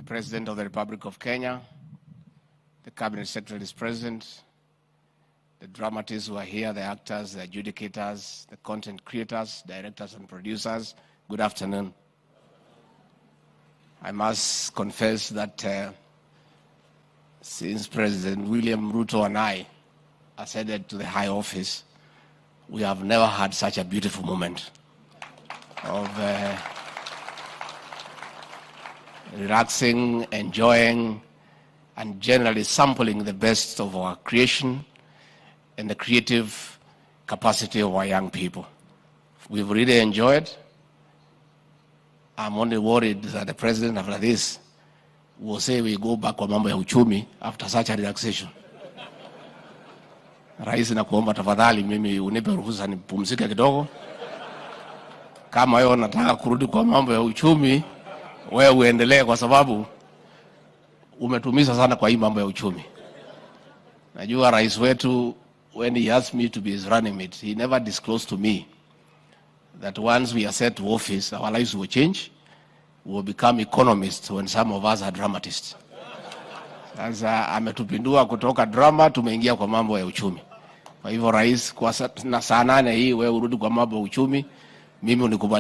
President of the Republic of Kenya, the Cabinet Secretary is present, the dramatists who are here, the actors, the adjudicators, the content creators, directors and producers, good afternoon. I must confess that since President William Ruto and I ascended to the high office, we have never had such a beautiful moment of relaxing, enjoying, and generally sampling the best of our creation and the creative capacity of our young people. We've really enjoyed. I'm only worried that the president, after this, will say we go back kwa mambo ya uchumi after such a relaxation. Rais, nakuomba tafadhali, mimi unipe ruhusa nipumzike kidogo. Kama wewe unataka kurudi kwa mambo ya uchumi, wewe uendelee, kwa sababu umetuumiza sana kwa hii mambo ya uchumi. Najua rais wetu, when he asked me to be his running mate, he never disclosed to me that once we are set to office, our lives will change. We will become economists when some of us are dramatists. Sasa ametupindua kutoka drama, tumeingia kwa mambo ya uchumi. Kwa hivyo rais, kwa saa 8 hii wewe urudi kwa mambo ya uchumi, mimi unikubali.